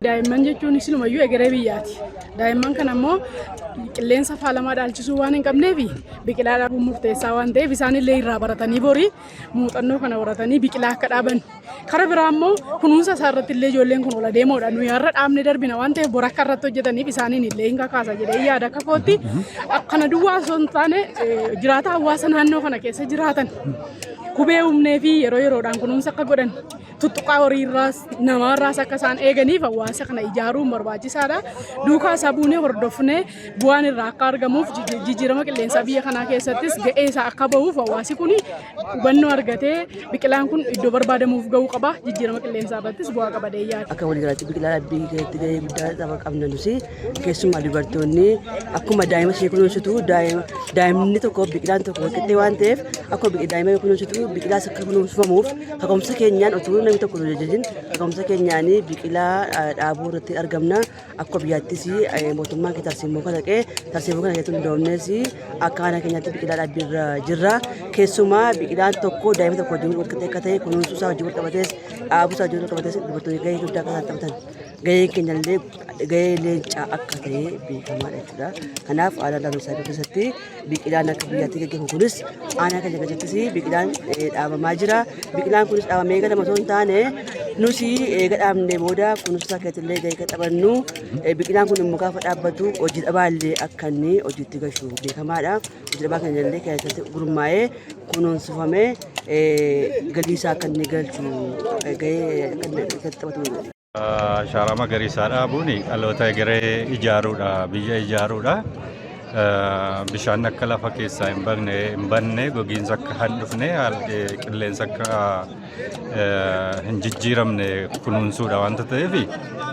Daa'imman jechuun isinumayyuu egeree biyyaati. Daa'imman kana immoo qilleensa faalamaa dhaalchisuu waan hin qabneef biqilaa dhaabuun murteessaa waan ta'eef isaanillee irraa baratanii borii muuxannoo kana horatanii biqilaa akka dhaaban. Kara biraa immoo kunuunsa isaa irratti illee ijoolleen kun ol adeemoodha. Nuyi har'a dhaabne darbina waan ta'eef bor akka irratti hojjetaniif isaaniin illee hin kakaasa jedhee yaada akka kootti. Kana duwwaa osoo hin taane jiraata hawaasa naannoo kana keessa jiraatan kubee uumnee fi yeroo yeroodhaan kunuunsa akka godhan tuttuqaa horiirraas namaarraas akka isaan eeganiif hawaasa kana ijaaruun barbaachisaadha. Duukaa isaa buunee hordofnee bu'aan irraa akka argamuuf jijjiirama qilleensaa biyya kanaa keessattis ga'ee isaa akka bahuuf hawaasi kun hubannoo argatee biqilaan kun iddoo barbaadamuuf ga'uu qaba. Jijjiirama qilleensaa irrattis bu'aa qaba deeyyaadha. Akka waliigalaatti biqilaa dhaabbii keessatti ga'ee guddaa tapha qabna nuti keessumaa dubartoonni akkuma daa'ima ishee kunuunsitu daa'imni tokko biqilaan tokko walqixxee waan ta'eef akkuma daa'ima kunuunsitu biqilaas akka kunuunfamuuf kaka'umsa keenyaan utuu namni tokko nu jajajin kaka'umsa keenyaan biqilaa dhaabuu irratti argamna. Akkuma biyyaattis mootummaan keenya tarsiimoo kalaqee tarsiimoo kana keessatti hundoofnes akka aanaa keenyaatti biqilaa dhaabbii irra jirra. Keessumaa biqilaan tokko daa'ima tokko wajjin walqixxee akka ta'e kunuunsuu isaa wajjin walqabatees dhaabuu isaa wajjin walqabatees dubartoonni gahee guddaa akka isaan taphatan gaheen keenya illee gahee leencaa akka ta'e beekamaadha jechuudha. Kanaaf aanaa Daawwii Saayidoo keessatti biqilaan akka biyyaatti gaggeeffamu kunis aanaa keenya keessattis biqilaan dhaabamaa jira. Biqilaan kunis dhaabamee eegalama osoo hin taane nusi eega dhaabnee booda kunuunsa keessatti illee gahee kan taphannu biqilaan kun immoo gaafa dhaabbatu hojii dhabaa illee akka inni hojiitti gashu beekamaadha. Hojii dhabaa keenya illee keessatti gurmaa'ee kunuunsifamee galii isaa akka inni galchu gahee akka inni keessatti taphatu. Ashaaraa magariisaa dhaabuun dhaloota egeree ijaaruudha, biyya ijaaruudha. Bishaan akka lafa keessaa hin badne, hin badne, gogiinsa akka hin dhufne, qilleensa akka hin jijjiiramne kunuunsuudha waanta ta'eef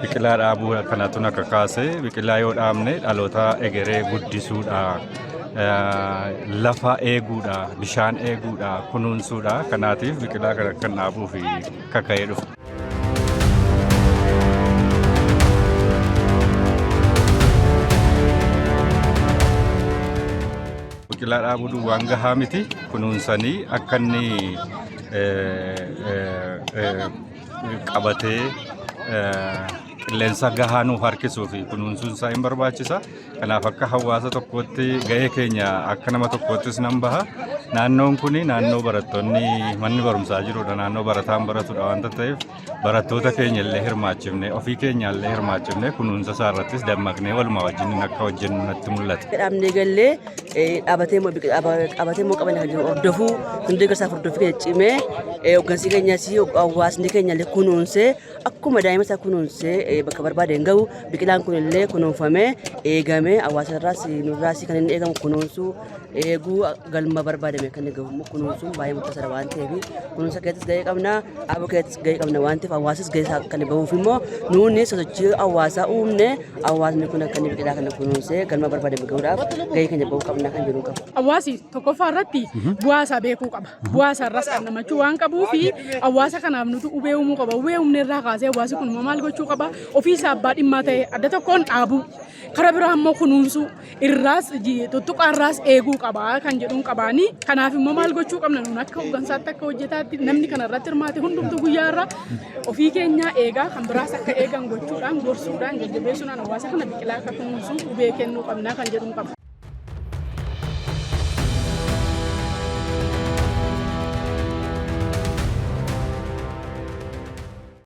biqilaa dhaabuu kanatu na kakaase. Biqilaa yoo dhaabne dhaloota egeree guddisuudha. Lafa eeguudha, bishaan eeguudha, kunuunsuudha. Kanaatiif biqilaa kana kan dhaabuuf kaka'ee dhufe. Biqilaa dhaabuu duwwaan gahaa miti kunuunsanii akka inni qabatee qilleensa gahaa nuuf harkisuu fi kunuunsuun isaa hin barbaachisa. Kanaaf akka hawaasa tokkootti gahee keenya akka nama tokkoottis nan baha. Naannoon kun naannoo barattoonni manni barumsaa jirudha. Naannoo barataan baratudha waanta ta'eef barattoota keenya illee hirmaachifne ofii keenya illee hirmaachifne kunuunsa isaa irrattis dammaqnee walumaa wajjin akka hojjennu natti mul'ata. Dhaabnee gallee dhaabatee immoo qabatee immoo qabanii kan jiru hordofuu hundee garsaaf hordoffii keenya cimee hooggansi keenyas hawaasni keenya illee kunuunsee akkuma daa'ima isaa kunuunsee bakka barbaade hin gahu biqilaan kun illee kunuunfamee eegamee hawaasa irraas nurraas kan inni eegamu kunuunsuu eeguu galma barbaadame kan inni gahu immoo kunuunsuun baay'ee murteessaadha waan ta'eef kunuunsa keessattis gahee qabna dhaabuu keessattis gahee qabna waan ta'eef hawaasis gahee isaa akka inni bahuuf immoo nuuni sosochii hawaasaa uumne hawaasni kun akka inni biqilaa kana kunuunsee galma barbaadame gahuudhaaf gahee keenya bahuu qabna kan jedhu qaba. Hawaasi tokkoffaa irratti bu'aa isaa beekuu qaba. Bu'aa isaa irraas dhandhamachuu waan qabuu fi hawaasa kanaaf nuti hubee uumuu qaba. Hubee uumne irraa kaasee hawaasi kun immoo maal gochuu qaba? Ofii isaa abbaa dhimmaa ta'e adda tokkoon dhaabuu. Kara biraa immoo kunuunsuu irraas tuttuqaa irraas eeguu qaba kan jedhuun qabaanii. Kanaaf immoo maal gochuu qabna nuun akka hooggansaatti akka hojjetaatti namni kana irratti hirmaate hundumtuu guyyaa irraa ofii keenyaa eegaa kan biraas akka eegan gochuudhaan gorsuudhaan jajjabeessuudhaan hawaasa kana biqilaa akka kunuunsuu hubee kennuu qabna kan jedhuun qaba.